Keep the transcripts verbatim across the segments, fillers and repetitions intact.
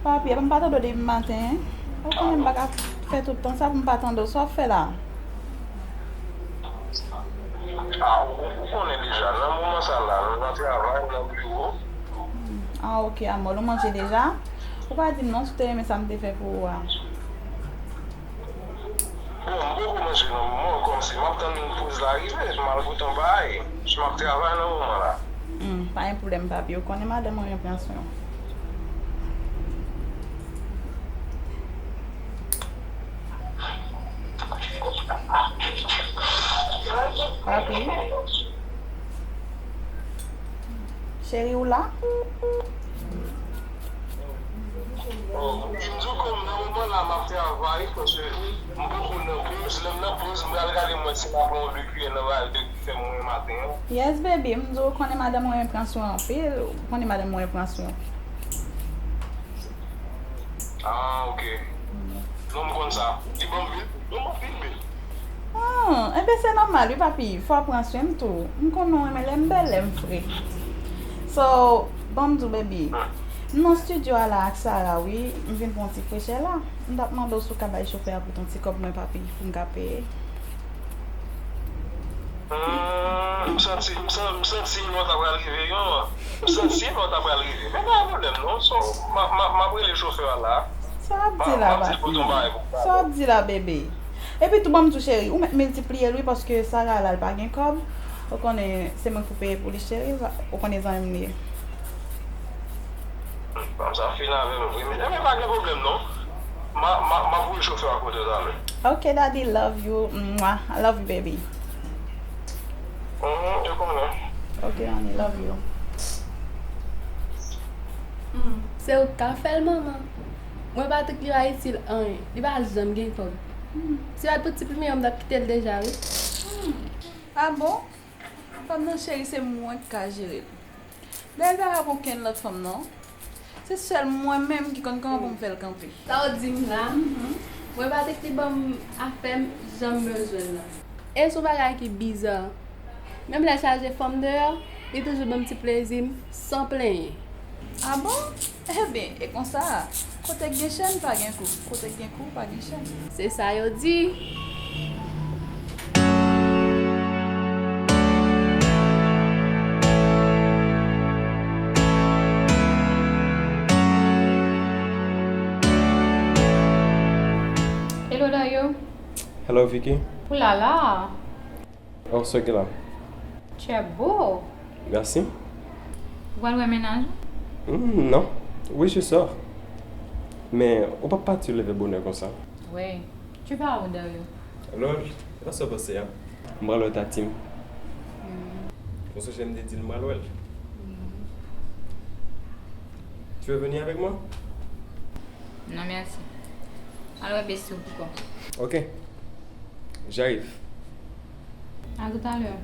Papi, epa m pa tande w depi maten. Ou konnen m pa ka fè tout tan sa pou m pa tande w. Sa w ap fè la? Ah, ou, ou konnen deja, nan moman sa la, m nan travay, m nan biwo. Ah, ok, amò, ou manje deja? Ou pa di m non si w te renmen sa m te fè pou ou a. Bon, m poko manje nan moman, kòmsi m ap tann poz la rive, m al goute yon bagay. M ap travay nan moman la. Hmm, pa gen pwoblèm, papi. Ou konnen madanm mwen pran swen w. Papi. Cheri, ou la? Bon, m di w kòm nan moman la m ap travay, paske m poko nan poz, lè m nan poz, m pral gade mwen si m ap pran yon de kiyè nan bagay de ki fè mwen maten an. Yes, baby, m di w konnen madanm mwen pran swen w anpil, ou konnen madanm mwen pran swen w. Ah, ok. Non, m konn sa. Li ban m bil, ban m anpil bil. Ah, enben se nòmal wi papi, fò w pran swen m tou. M konnen w renmen lè m bèl, lè m fre. So, ban m di w baby, m nan estidyo a la ak Sarah wi, m vin pran yon ti frechè la. M t ap mande w si w ka bay chofè a pote yon ti kòb mwen papi, pou m ka peye. Hmm, m santi, m san-, m santi lè w ta pral rive, yon, m santi lè w ta pral rive. Men pa gen pwoblèm non, so, m ap, m ap, m ap rele chofè a la. Sa w ap di la, papi? Sa w ap di la, bebe? Epi tou, ban m di w, cheri, ou mèt miltipliye l wi, paske Sarah la, l pa gen kòb. Ou konnen, se mwen k pou peye pou li, cheri. Ou konnen zanmi m li ye. Fanm sa fin avè m vre, men, men pa gen pwoblèm non. M a, m a, m ap voye chofè a kote w talè. Ok, daddy, love you. Mwah. I love you, baby. Mhm, yo konnen. Ok, honey, love you. Hmm, se ou k ka fè l, manman. Mwen, Patrick, li pa itil anyen. Li pa janm gen kòb. Hmm. Si pa t pou ti plimen an, m t ap kite l deja, wi. Hmm. Ah bon? Fanm nan, cheri, se mwen k ka jere l. Dayè, l pa ka pran okenn lòt fanm, non. Se sèl mwen menm ki konn kòman pou m fè l kanpe. Sa w di m la, mhm, mwen, Patrick, li ban m afè m jan m bezwen l lan. E se yon bagay ki biza. Menm lè l chaje fanm deyò, li toujou ban m ti plezi m san plenyen. Ah bon? Ebyen, e konsa, kote k gen chèn, pa gen kou. Kote k gen kou, pa gen chèn. Se sa yo di. Hello, Dario. Hello, Vicky. Oulala. Oh, ce gars-là. Tu es beau. Merci. Ou pral wè mennaj ou? Hmm, non. Oui, je sors. Men, ou p ap pati leve bonè konsa. Wi. Tu vas où, Dario? Lòj, sa w panse a? M pral wè Tati m. Hmm. Ou sonje m te di l m pral wè l? Hmm. Tu veux venir avec moi? Non, merci. Al wè besti w pou kò w. Ok. J'arrive. À tout à l'heure.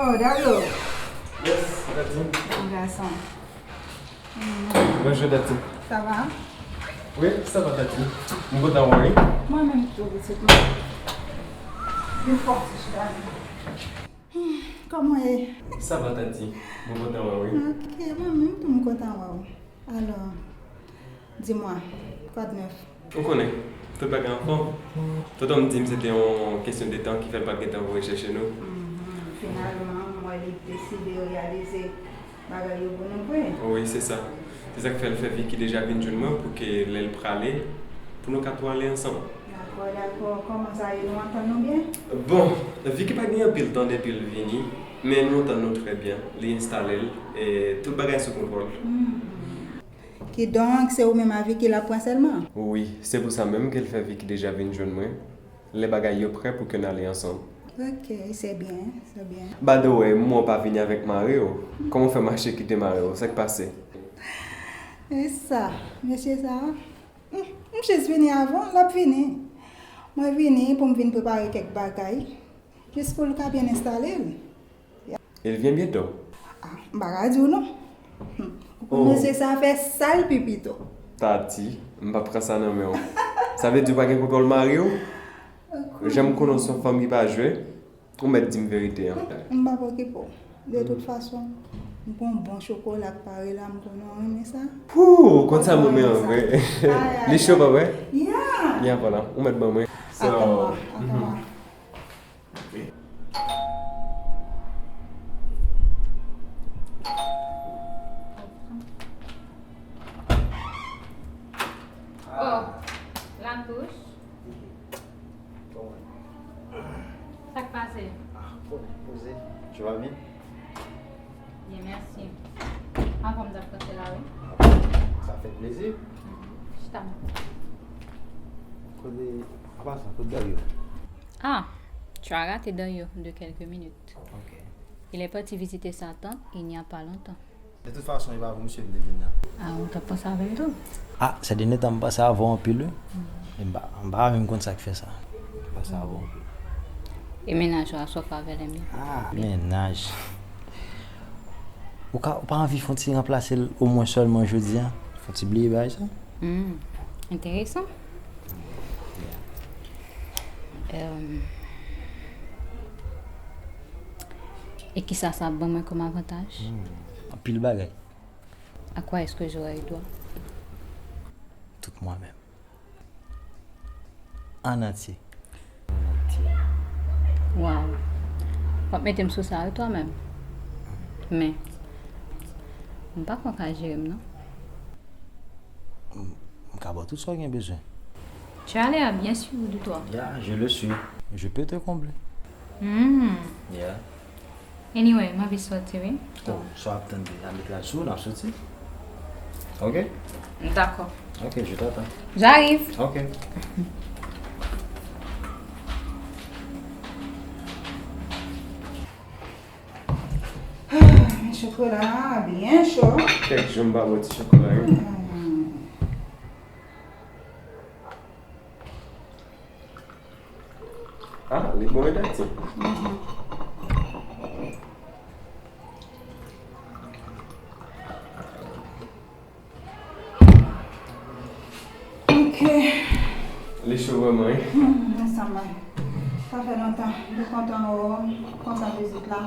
Oh, Dario. Yes, Tati. Bon gason. Bonjou, Tati. Sa va? Wi, sa va, Tati. M kontan wè w, wi. Mwen menm tou, pitit mwen. Vin fò ti chita. Hmm, kòman w ye? Sa va, Tati. M kontan wè w, wi. Ok, mwen menm tou, m kontan wè w. Alò, di mwa, kwa d nèf? Ou konnen, tout bagay anfòm. Tonton m di m se te yon kesyon de tan ki fè l pa t gentan voye chèche nou. Mhm. Finalman, m wè li deside reyalize bagay yo pou nou vre. Wi, se sa. Se sa k fè l fè Vicky deja vin jwenn mwen pou ke lè l prale, pou nou ka tou ale ansanm. Dakò, dakò. Kòman sa ye? Nou antann nou byen? Bon, Vicky pa gen anpil tan depi l vini, men nou antann nou trè byen. Li enstale l, e tout bagay sou kontwòl. Hmm. Kidonk, se ou menm a Vicky l ap pran sèlman? Wi, se pou sa menm ke l fè Vicky deja vin jwenn mwen. Lè bagay yo prè pou ke n ale ansanm. Ok, se byen, se byen. By the way, mwen pa vini avèk mari w. Kòman w fè mache kite mari w? Sa k pase? E sa, mesye sa, m, m jis vini avan, l ap vini. Mwen vini pou m vin prepare kèk bagay, jis pou l ka byen enstale l. Il vient bientôt. Ah, m pa ka di w non. Hmm. Ou konn mesye sa fè sa l pi pito. Tati, m pa pran sa nan men w. Sa vle di w pa gen kontwòl mari w? Jan m konnen w se yon fanm ki pa jwe, ou mèt di m verite an. M p ap okipe w. De tout fason, m gon bon chokola k pare la, m konnen w renmen sa. Hoo, konn sa m renmen an vre. Li cho pa vre? Ya. Ya, vwala, ou mèt ban mwen. So, atann mwa, atann mwa. Ok. Oh, Latouche. Sa k pase? Ah, bon, poze. Tu vas bien? Byen, mèsi. Anfòm, m t ap pase la, wi. Ah bon, sa fè plezi. Chita. Kote, apa sa, kote Dario? Ah, tu as raté Dario de quelques minutes. Ok. Il est parti visiter sa tante il n'y a pas longtemps. De tout fason, e pa pou misye m te vin nan. Ah, ou t ap panse avè l tou? Ah, ces derniers temps, m panse avè w anpil, wi. E m pa, m pa menm konn sa k fè sa. M panse avè w anpil. E mennaj ou a sòf avè l, enben? Ah, mennaj. Ou ka, ou pa anvi fè yon ti ranplase l omwen sèlman jodi a? Fè yon ti bliye bagay sa? Hmm, enteresan. Em, e kisa sa ap ban mwen kòm avantaj? Hmm, anpil bagay. À quoi est-ce que j'aurais eu droit? Tout mwen menm. An antye. Waw. W ap mete m sou sa wi twa menm. Men, m pa kwè w ka jere m non. M, m ka ba w tout sa w gen bezwen. Tu as l'air bien sûr de toi. Yeah, je le suis. Je peux te combler. Hmm. Yeah. Anyway, m anvi sòti wi. Oh, sa w ap tande a, met rad sou ou, n ap soti. Ok? Dakò. Ok, je t'attends. J'arrive. Ok. Ah, men chokola a byen cho. Kèk jou m pa bwè ti chokola, wi. Hmm. Ah, li bon wi, Tati. Mhm. Ok. Li cho vrèman, wi. Hmm, ansanm, sa fè lontan. M te kontan wè w, kontan vizit la.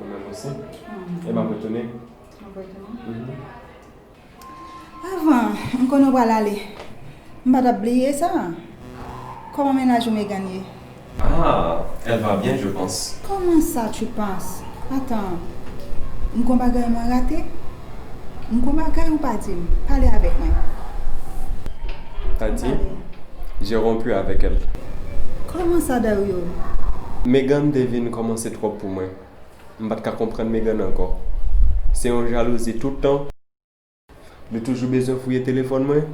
Mwen menm osi. Hmm. E m ap retounen. M ap retounen. Mhm. Avan, m konnen w pral ale. M pa t ap bliye sa. Kòman mennaj ou Megan ye? Ah, elle va bien, je pense. Comment ça, tu penses? Attends, m gon bagay mwen rate? M gon bagay ou pa di m? Pale avèk mwen. Tati, j'ai rompu avec elle. Comment ça, Dario? Megan te vin kòmanse twòp pou mwen. M pa t ka konprann Megan ankò. Se yon jalouzi tout tan. Li toujou bezwen fouye telefòn mwen.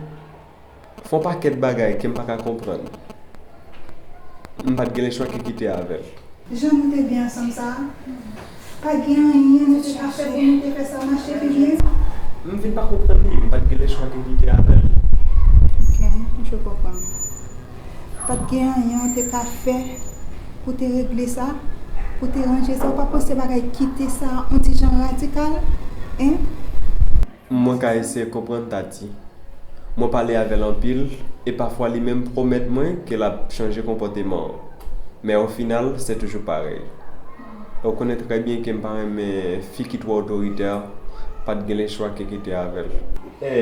Fè yon pakèt bagay ke m pa ka konprann. M pa t gen lechwa ke kite avè l. Jan nou te byen ansanm sa a, pa t gen anyen nou te ka fè pou nou te fè sa mache pi byen? M vin pa konprann li, m pa t gen lechwa ke kite avè l. Ok, je comprends. Pa t gen anyen w te ka fè pou te regle sa, pou te ranje sa? Ou pa panse bagay kite sa yon ti jan radikal, en? Mwen ka eseye konprann Tati. Mwen pale avè l anpil, e pafwa li menm pwomèt mwen ke l ap chanje konpòteman an. Men o final, se toujou parèy. E w konnen trè byen ke m pa renmen fi ki twò otoritè, pa t gen lechwa ke kite avè l. E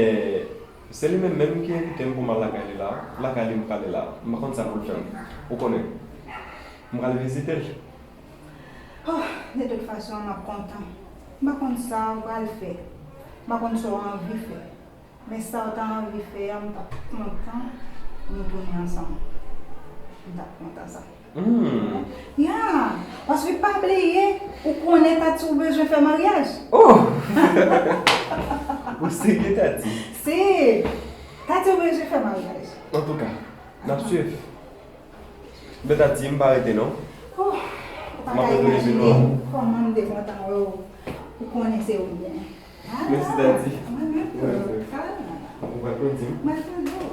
se li menm menm ki envite m pou m al lakay li la. Lakay li m prale la. M pa konn sa pou l fè m. Ou konnen, m pral vizite l. Oh, de tout fason, m ap kontan. M pa konn sa w pral fè. M pa konn sa w anvi fè. Men sa w ta anvi fè a, m t ap kontan nou tounen ansanm. M t ap kontan sa. Hmm. Ya, paske pa bliye, ou konnen Tati ou bezwen fè maryaj. Oh! Ou serye, Tati? Se, Tati ou bezwen fè maryaj. Antouka, n ap swiv. Bèl Tati, m pa rete non. Oh, M ap retounen pi lwen. Kòman m te kontan wè w, ou konnen se ou m ye. Mèsi, Daddy. Mwen menm tou. Mwen menm tou. Ou pral kondi m? Mwen pral kondi w.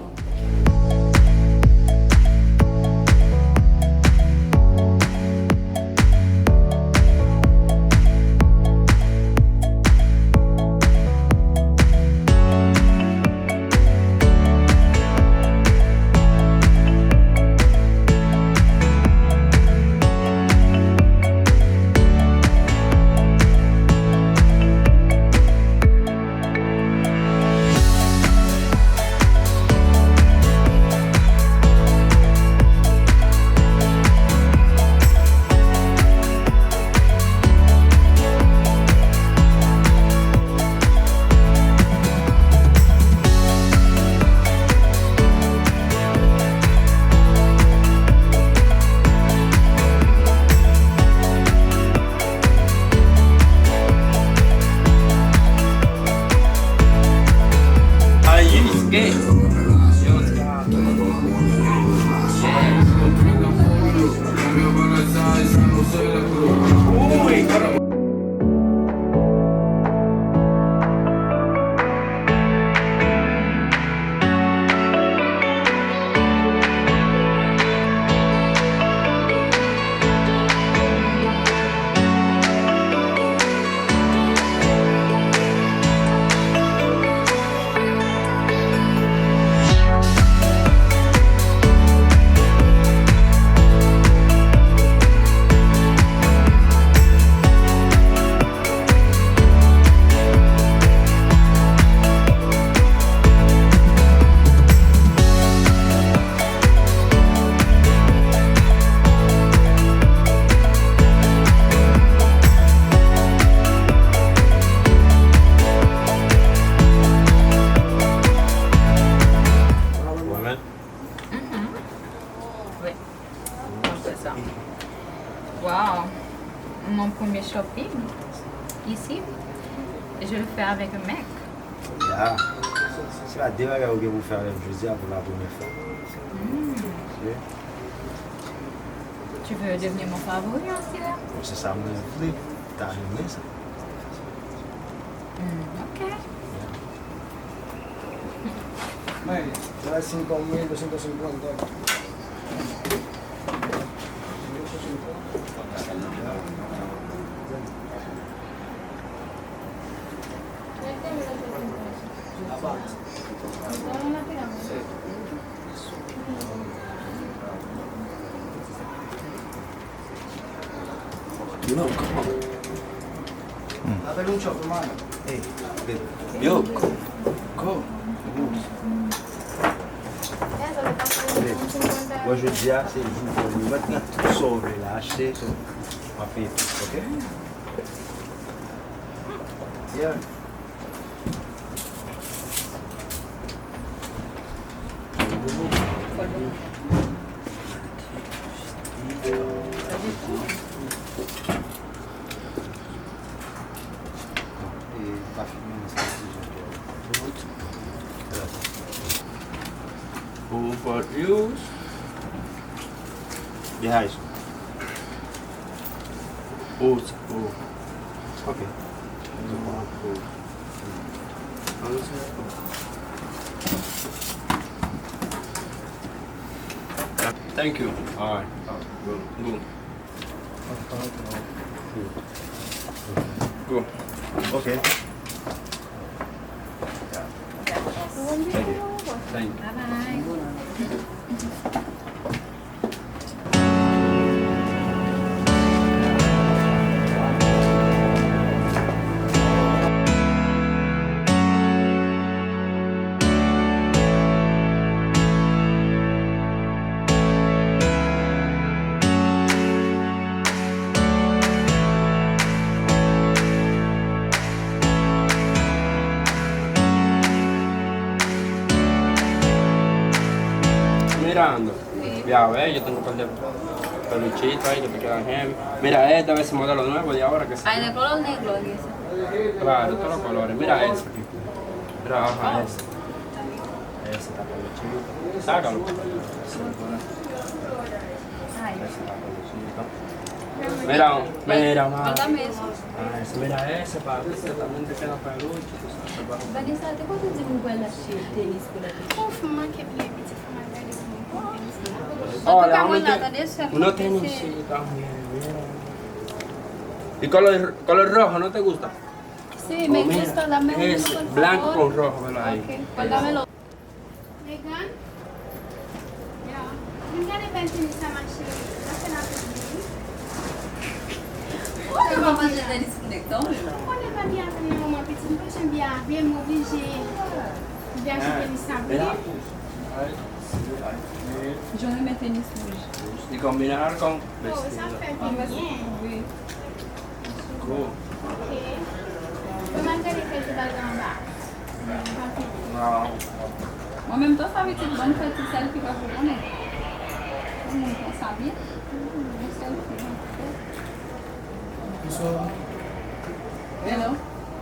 Mhm. Wi. Konsa. Wow. Mon premier shopping ici, je le fais avec un mec. Ya. Se pa de bagay ou gen pou fè avè m jodi a pou la premyè fwa. Hmm. Wi. Tu veux devenir mon favori aussi, là? Bon, se sa mwen vle. Ta renmen sa. Hmm, ok. Mwen, se la sin kòm mwen, dosyen, dosyen, pran tan. Yo, come on. Hmm. Hey, babe. Yo, go. Go. Babe, bon, jodi a, se jou pou nou mèt nan tout sa w vle la, achte, so, m ap peye tout, ok? Yeah. Who but use? Yeah, ice. Oh, oh. Okay. Thank you. All right. Good. Go. Okay. Thank you. Thank you. Bye bye. Mirando. Wi. Ya ve, yo tengo un par de peluchitas y de pequeñas gemas. Mira, esta vez se modelo nuevo de ahora que salió. Hay de color negro aquí. Claro, todos los colores. Mira eso aquí. Mira, ajá, eso. Eso está peluchito. Sácalo. Eso está peluchito. Eso está peluchito. Mira, mira, ma. Manda mesmo. Ah, eso, mira, ese pa, ese también te queda para el ocho, tú sabes, para. Vanessa, te konn di m ou pral achte tenis pou lè. Konf manke vle piti fò m al gade pou mwen pran tenis la. Antouka, mwen la, tande, sèlman. Unos tenis, sí, también, mira. ¿Y color, color rojo no te gusta? Sí, me gusta, dame uno, por favor. Blanco con rojo, velo ahí. Ok, pues dámelo. Megan? Ya. Vin gade bèl tenis sa, ma chérie. Sa fè la pli byen. Ou te pa manje tenis pou nèg tan, wi. Ou konnen pa byen avè m nan moman piti, m pa janm byen avè m, oblije vin achte tenis sa pou li. Jan renmen tenis wouj. Li konbine al kon vesti. Oh, sa fè byen. Wi. Cool. Ok. Mwen gade kèk ti bagay anba. Mwen menm tou sa pitit, ban m fè ti selfie pa pou konnen. Yon moun konsa byen. Yon selfie, yon selfie. Bonsoir. Hello.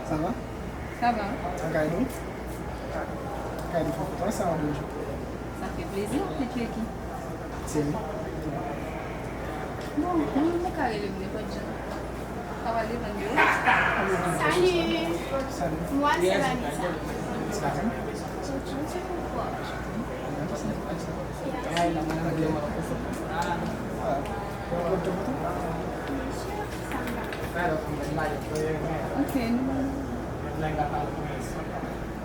Ça va? Ça va. Akay nou? Akay nou fè foto sa yon jou. Sa fè plezi, ou te tcheke ki? Se li. Bon, mwen, mwen ka rele m nenpòt jan. Sa va depann de ou. Salut. Salut. Moi, c'est Vanessa. Salut. Ok, nou.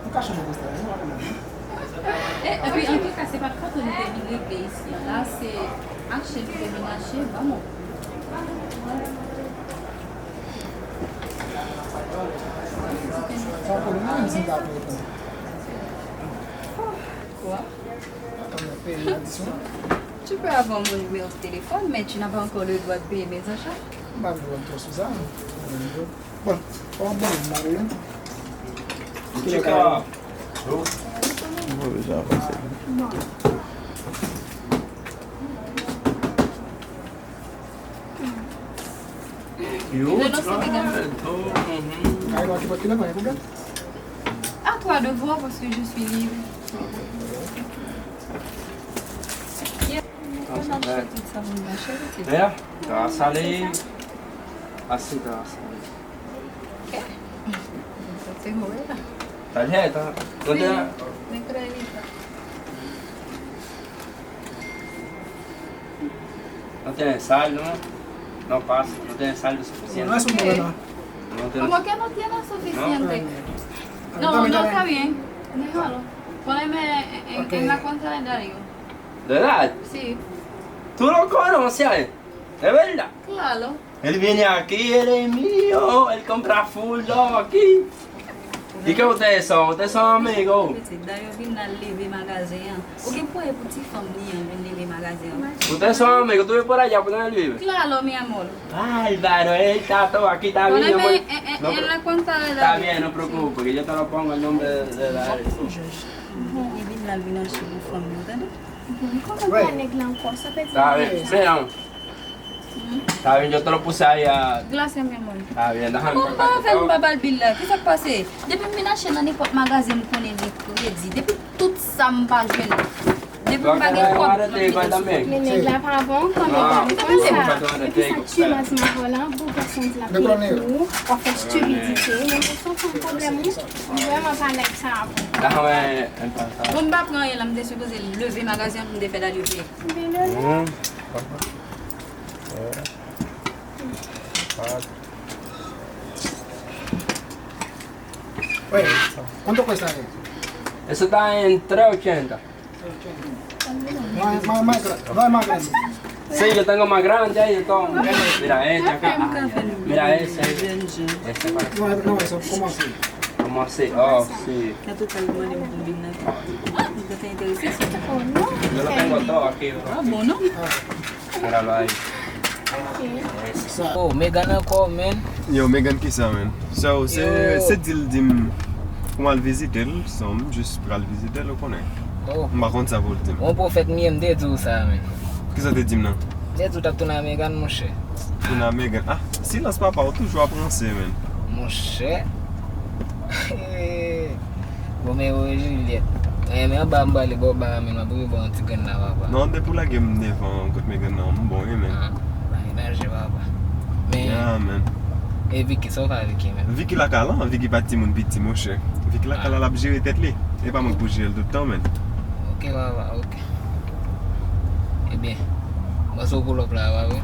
Nou ka chanje poz la, nou pa pwoblèm. E, epi, antouka, se pa t foto nou te vin regle isi a. La, se achte nou te vin achte, vamos. Sa w konnen, mwen menm si m ta peye pou mwen. Quoi? Attends, mwen peye adisyon. Tu peux avoir mon numéro de téléphone, mais tu n'as pas encore le droit de payer mes achats. M pa gen dwa twò sou sa. Bon, pa w ap ban m mare yo. Kilè ka yo? Move jan avanse. Yo, Lè nan se Megan. Kay la ki pa kilè pa gen pwoblèm. À toi de voir parce que je suis libre. Mwen achte tout sa pou m achte, pitit. Yeah, ta sale. Así ta sale. ¿Qué? Entonces, joder. Tarjeta. No te da. Sí, de crédito. No tiene saldo, ¿no? No pasa, no tiene saldo suficiente. No es un problema. No tiene. ¿Cómo que no tiene suficiente? No, no, está bien. Déjalo. Poneme en, en, en la cuenta de Darío. ¿De verdad? Sí. ¿Tú lo conoces a él? ¿De verdad? Claro. Él viene aquí, él es mío, él compra full dog aquí. ¿Y qué ustedes son? ¿Ustedes son amigos? Pitit, Dayo vin la leve magazen an. Ou gen pwoblèm pou ti fanm li an vin leve magazen an. Ustedes son amigos, tú vives por allá, por donde él vive. Claro, mi amor. Bárbaro, él está todo aquí, está bien, no, en, en, en la cuenta de Darío. Está bien, no preocupe, que yo te lo pongo el nombre de, de Darío. Li vin la, l vin achte pou fanm li, tande? Kòman pa nèg la ankò? Sa fè di. Está bien, sí, no. Está bien, yo te lo puse ahí a. Glas, mi amor. Está bien, déjame. Bon, pa fè m pa ba l bil la. Kisa k pase? Depi m vin achte nan nenpòt magazen, m konnen li kredi. Depi tout sa m pa jwenn. Depi m pa gen kòb, m vin achte. Men nèg la pa bon, kòman nèg la konn sa? Epi sa, ti manti m avè w la, boul gason di l ap peye pou ou, w ap fè stipidite, men se yon fanm pwoblèm ou, m vrèman pa like sa avè w. Bon, m pa pran anyen la, m te sipoze leve magazen an pou m te fè Dario peye. Oye, ¿cuánto cuesta eso? Eso está en tres ochenta. No, es más, más gra-, no, es más grande. Sí, yo tengo más grande ahí, entonces. Mira este acá. Ah, ya. Mira ese. Este para. No, no, eso, ¿cómo así? ¿Cómo así? Oh, sí. Yo lo tengo todo aquí, bro. Ah, bon, non? Míralo ahí. Oh, Megan ankò, man. Yo, Megan kisa, man? So, se, se di l di m pou m al vizite l, so, m jis pral vizite l, ou konnen. Oh. M pa konn sa pou l di m. Yon pwofèt m ye, m te di w sa, man. Kisa w te di m nan? M te di w t ap tounen a Megan, monchè. Tounen a Megan. Ah, silans papa, ou toujou ap ranse, man. Monchè. Romeo e Juliet. Mwen renmen anba, m prale bò ba a, men m ap rive bò yon ti grenn la, papa. Non, depi w lage m devan kot Megan nan, m bon, wi, men. Ah, pa gen danje, papa. Ah, man. E Vicky, sa w fè ak Vicky, man? Vicky lakay la, Vicky pa timoun piti, monchè. Vicky lakay la, l ap jere tèt li. E pa mwen k pou jere l tout tan, man. Ok, papa, ok. Ebyen, mwen sou pull up la, pa vre?